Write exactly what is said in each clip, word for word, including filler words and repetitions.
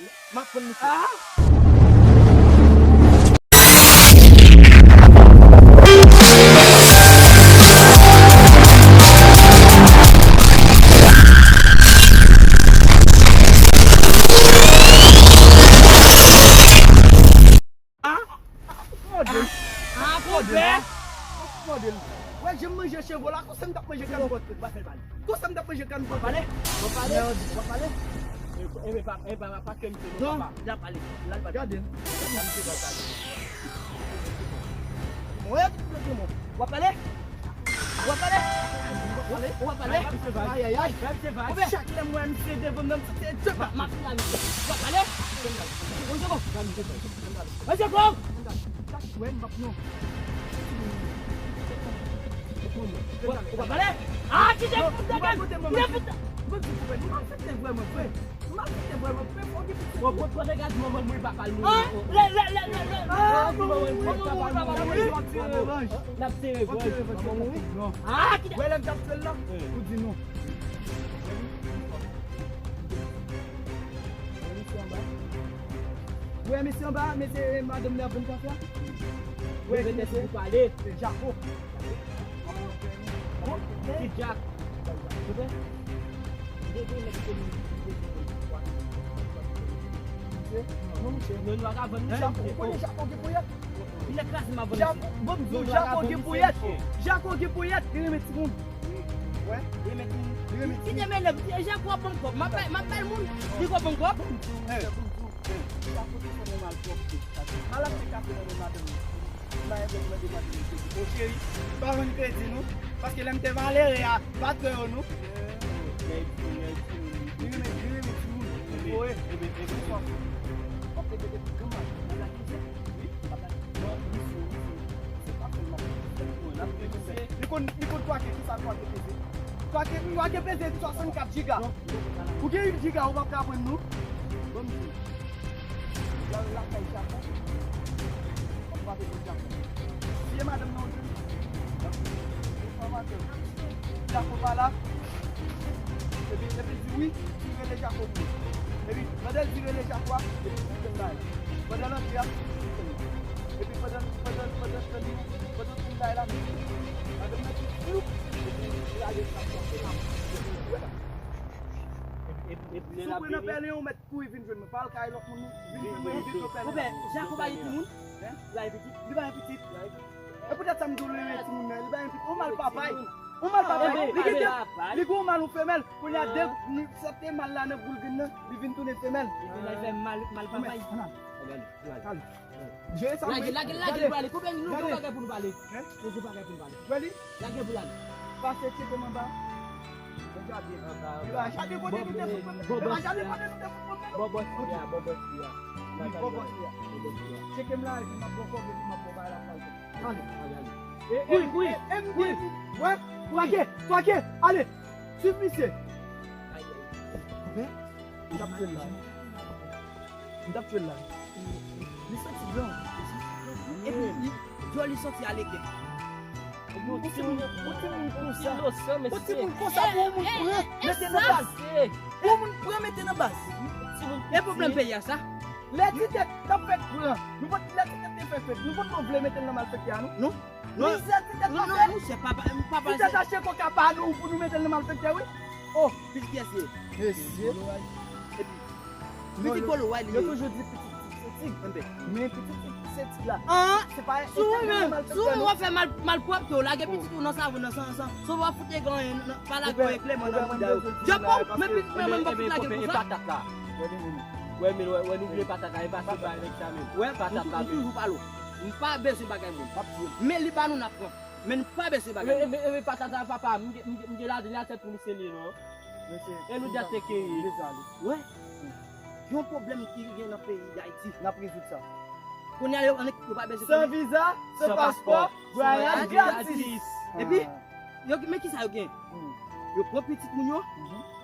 M ap pran misye. Ah! Ah! Mòde l. Ah, konpè. Mòde l. Wè, jan m manje cheve w la, konsa m t ap manje kanpòt. W ap fè l pale. Konsa m t ap manje kanpòt. W ap pale? W ap pale? W ap pale? E, e, e, pa, e, pa, pa, pa kè misye non, papa. Non, l ap pale. L al pale. Gade. Mwen, tout moun. W ap pale? W ap pale? W ap pale? W ap pale? Ay, ay, ay. Konpè, chak lè m wè misye devan m nan, m santi se djòb ap mache la, misye. W ap pale? Yon segonn. Yon segonn. Wè, m ap non. Ou pa pale? Ah, kite m fout nan kè m. Kite m fout nan. Mwen di pou mwen, nou malfektè vrèman vre. Nou malfektè vrèman vre. Fò gen pitit. Bon, bon, bon, degaj manman m wi, papa l mouri. Ah, lè, lè, lè, lè, lè. Ah, manman m wi, papa l mouri. N ap tire revanj. N ap tire revanj. Manman m mouri. Ah, kite. Wè lè m t ap fè l la. Ou di non. Wè misye anba. Wè misye anba, mesye, madanm li ap vann kafe a. Wè ki mesye. Pale. Se Jako. Ki Jack. Ou wè? Non, misye. Non, nou pa ka vann, non. Jako, ou konnen Jako gen ponyèt? Vin ekraze m ap vann. Jako, bon, m di w, Jako gen ponyèt. Jako gen ponyèt, li renmen timoun. Wè. Li renmen timoun. Li renmen timoun. Kite mele, Jako ap ban m kòb. M ap bay, m ap bay moun. Li ko ban m kòb. Sa kote fè mwen mal twòp tou. Mal ap fè kafe nan men madanm li. M pa gen pou mande madanm li kredi. O cheri, pa vann kredi nou. Paske lè m te malere a, pa trè yo nou. Li renmen, li renmen timoun. Oye. Bonswa. W ap repete pou granma. Mwen la ki fè? Wi. Li konn, li konn twake, kisa twake peze? Twake, twake peze swasannkat jiga. Ou gen uit jiga, ou p ap ka aprann nou? Bon, m di w. L al lakay Jako. W ap frape pou Jako. Si e madanm nan ou jwenn, enformatè. Jako pa la. Epi, epi l di wi, di rele Jako pou mwen. Epi, pandan l di rele Jako a, epi l kite l la. Pandan l antre a, epi l kite l la. Epi pandan, pandan, pandan, pandan, pandan l fin bay la, madanm nan di floup, epi li lage sa frape la. Epi, epi, epi, si w pran nan pèlen, ou mèt kouri vin jwenn mwen. Pa al kay lòt moun, vin jwenn mwen, vin jwenn mwen. Konpè, Jako pa gen timoun? Hein? Li pa gen pitit? Li pa gen pitit. E poutèt sa m di w li renmen timoun nan, li pa gen pitit. Ou mal papay. Ou mal papay. Li gen de, li gen yon mal, yon femèl. Kounye a de, sèt mal la nan boul grenn nan, li vin tounen femèl. Epi l al fè mal, mal papay. Gade. Lage, lage, lage pou l ale. Konbyen nou gen bagay pou nou pale? Hein? Nou gen bagay pou nou pale. Lage pou l ale. Pase tcheke m anba. Gade. Li va jade kote nou te fout mwen. Li va jade kote nou te fout mwen. Bò bòs li a, bò bòs li a. Wi, bò bòs li a. Tcheke m la, epi m ap ba w kòb, epi m ap ba w bagay la pral. Ale, ale, ale. Kouri, kouri. Wè, twake, twake, ale. Swiv misye. Hein? M t ap fè l la. M t ap fè l la. Li santi gran. Epi li, dyòl li santi aleke. Yon timoun, yon timoun konsa. Yon timoun konsa pou yon moun pran, mete nan baz. Pou yon moun pran, mete nan baz. E pwoblèm peyi a sa. Lè Titèt t ap fèk pran, nou pa t, lè Titèt te fèk fèt, nou pa t vle mete l nan malfektè a, non? Non. Mizè Titèt pa fè. Titèt achte koka pa nou pou nou mete l nan malfektè, wi. Oh, pitit kiyès li ye? Mesye. Epi, pitit bolo a li ye. Yo toujou di pitit tig se tig. Men pitit tig se tig la. Se pa, si w menm, si w menm w ap fè mal, malpwòpte, w lage pitit ou nan savon nan san, san, san w ap fout nèg anyen, pa lage yon eklèman nan bouda yo. Djòpon, men pitit mwen menm m ap fout lage l konsa. Wè, men wè, wè, nou vle patat la, e pa se bay nèg sa menm. Wè, patat la, m toujou pale w. M pa bezwen bagay moun. Men li ba nou n ap pran. Men nou pa bezwen bagay moun. E, e, e, patat la, papa, m gen, m gen, m gen ladan nan tèt pou misye li, non. E nou dèt te keye. Wè. Yon pwoblèm ki gen nan peyi Dayiti. N ap rezoud sa. Kounye a, yo, yo pa bezwen. San viza, san paspò, vwayaj gratis. Epi, yo, men kisa yo gen? Yo pran pitit moun yo,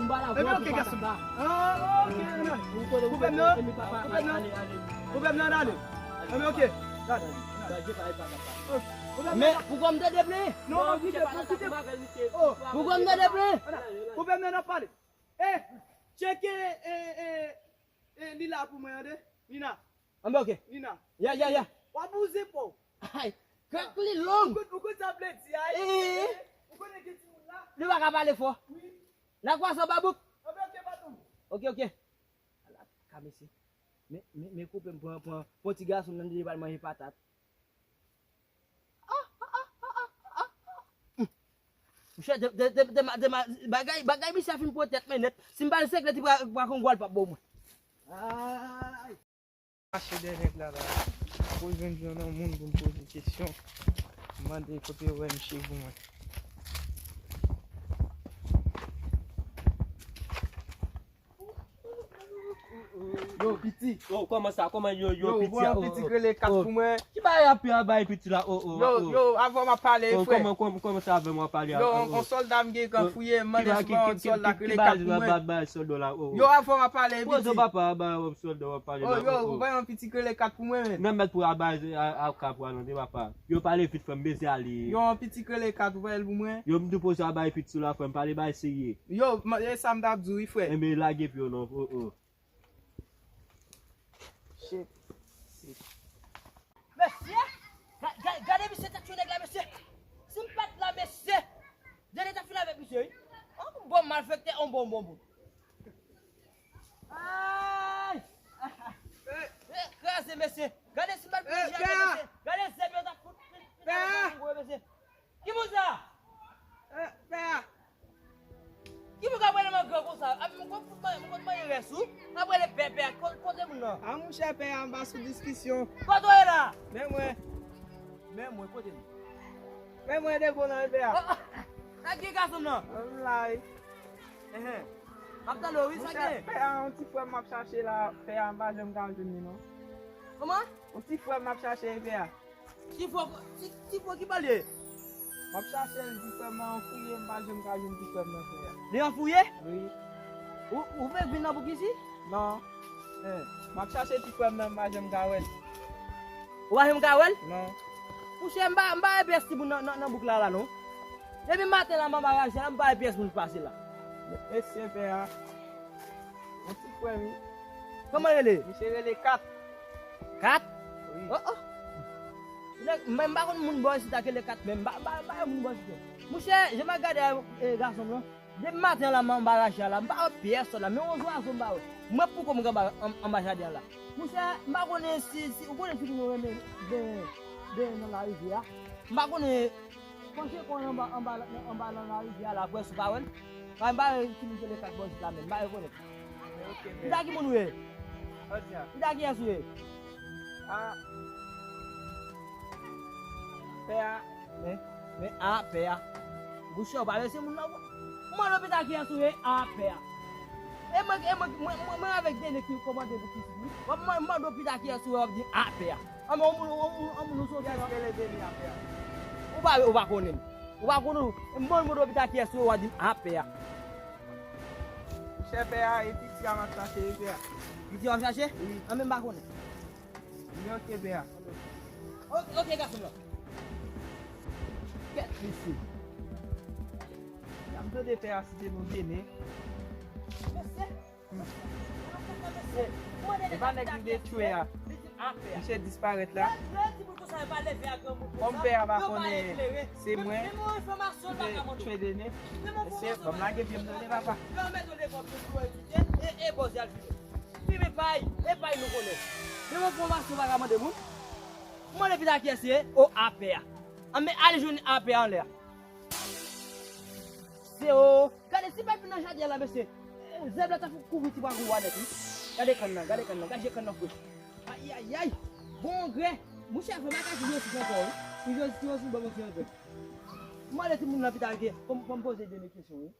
m pa la. Ebyen, ok, gason. Ah, ok, non. Pwoblèm nan, pwoblèm nan, pwoblèm nan, ale. Ebyen, ok. Gade. Men, pou kòm te deple. Non, non, kite, non, kite. Oh. Pou kòm te deple. Pwoblèm nan, n ap pale. Eh, tcheke, eh, eh, eh, li la pou mwen, tande. Nina. Anben, ok. Nina. Ya, ya, ya. W ap bouze po. Ay, krak li long. Ou konn, ou konn sa vle di, ay? Eh. Ou konnen gen timoun la? Li pa ka pale fò. Wi. La kwa sa babouk. Anben, ok, patron. Ok, ok. Ala ka mesye. Men, men, men koupe m pran, pran, pran ti gason nan li pral manje patat. Monchè, de, de, de, de, de, bagay, bagay misye a fin pran tèt mwen nèt. Si m pa al sekle ti bra, bra kongo a l p ap bon mwen. Ay. Mache dèyè nèg la la. Pou jwenn yon moun pou m poze kesyon. M mande kote yo wè misye pou mwen. Yo, piti. Yo, kòman sa? Kòman yo, yo, yo, piti a? Yo, piti, rele kat pou mwen. Ki bagay ap bay piti la? Oh, oh, yo, oh. Yo, avan m ap pale, frè. Kòman, kòman, kòman sa avè m w ap pale a? Yo, yon sòlda m gen k ap fouye, m mande si w pa yon sòlda k rele kat pou mwen. Ki bagay, ki bagay w ap bay sòlda la? Oh, oh. Yo, avan m ap pale, piti. Poze papa, bay yon sòlda w ap pale la. Oh, yo, bay yon piti k rele kat pou mwen, men. Nan mèt pou a bay a, a, a, kap pran nan de papa. Yo pale vit, frè m, bezwen ale. Yo, yon piti k rele kat, ou voye l pou mwen? Yo, m di poze a bay piti la, frè m, pale bay serye. Yo, e sa m t ap di w, wi, frè. Enben, lage pye w non, oh, oh. Shit. Mesye, ga-, ga-, gade misye tèt yon nèg la, mesye. Si m pa t la, mesye, dènye ta fin avèk misye, wi. On bon malfektè, on bon, bon, bon. Ay! Eh, kraze, mesye. Gade si m pa t pran jan, mesye. Gade zèb yo ta fout, fout, fout, mesye. Ki moun sa? Eh, pè a. Ki moun k ap rele m an gran konsa? A, m konn, m konn, m konn manje rès ou. M ap rele pè, pè a. Ko-, kote moun nan? A, monchè, pè a, m pa sou diskisyon. Kote w ye la? Men mwen. Men mwen, kote m? Men mwen devan w la, pè a. Oh, oh. Sa gen gason m nan? M la, wi. Enhen. M ap tande w, wi, sa gen? Monchè, pè a, yon ti frè m m ap chache la. Pè a, m pa janm ka jwenn li, non. Kòman? Yon ti frè m m ap chache, pè a. Ti fò, ti, ti fò ki pale. M ap chache l, ti frè m nan fouye, m pa janm ka jwenn ti frè m nan, frè. Li an fouye? Wi. Ou, ou fèk vin nan bouk isi? Non. Eh. M ap chache ti frè m nan, m pa janm ka wè l. Ou pa janm ka wè l? Non. Monchè, m pa, m pa wè pyès timoun nan, nan, nan bouk la, la, non. Depi maten la, m anba raje la, m pa wè pyès moun pase la. Mesye, pè a. Yon ti frè m, wi. Kòman rele? Misye rele Kat. Kat? Wi. Oh, oh. Nèg, men m pa konn moun bò isit la ki rele Kat, men m pa, m pa, m pa wè moun bò isit la. Monchè, jan m ap gade, eh, gason m nan, depi maten la, m anba raje a la, m pa wè pyès la, men yon zwazo m pa wè. Mwen poko m anba, an-, anba jaden an la. Monchè, m pa konnen si, si, ou konnen timoun yo renmen ben, ben nan larivyè a. M pa konnen Panche kò anba, anba, anba nan larivyè a la, apre si w pa wè l. Kay m pa wè ki moun ki rele Kat bò isit la menm, m pa rekonèt. Ok, men. Pita ki moun ou ye? Pita kiyès ou ye? A. Pè a. Men, men a, pè a. Bouch ou pa mesye moun nan, bro. Mwen, pita kiyès ou ye? A, pè a. E mwen, e mwen, mwen, mwen, mwen avèk Deni ki kòmande pou pitit li. W ap man-, mande w pita kiyès ou ye, w ap di a, pè a. Anben, yon moun, yon moun, yon moun ou soti la. Kiyès ki rele Deni a, pè a? Ou pa, ou pa konnen m. Ou pa konnen w. E mwen, mwen, mande w pita kiyès ou ye, w ap di m a, pè a. Monchè, pè a, e piti a m ap chache, wi, pè a. Piti w ap chache? Wi. Anben, m pa konnen. Li ok, pè a. Ok, ok, gason m lan. Kèt, mesye. N ap tande pè a site non Dene. Mesye, mesye, e pa nèg ki te tchwe a. Misye disparèt la. Kòm pè a pa konnen se mwen ki te tchwe Dene, mesye, ban m lage pye m tande, papa. Fime pay, e pay nou konnen. Men mwen fòmasyon pa ka mande moun. Mwen mande pita kiyès se, o, apè a. An men ale jwenn apè a anlè a. Se o. Gade si pay vin nan jaden an la, mesye. Zèb la ta fou kouvri ti bwa gwo a nèt, wi. Gade kann nan, gade kann nan, gade je kann nan fre. Ayayay. Bon grè. Mouche fè makak yo sou ankò, wi. Pou yo ti yo sou bon, bon, bon. Mwen mande ti moun nan pita ke, pou m poze Dene kesyon, wi.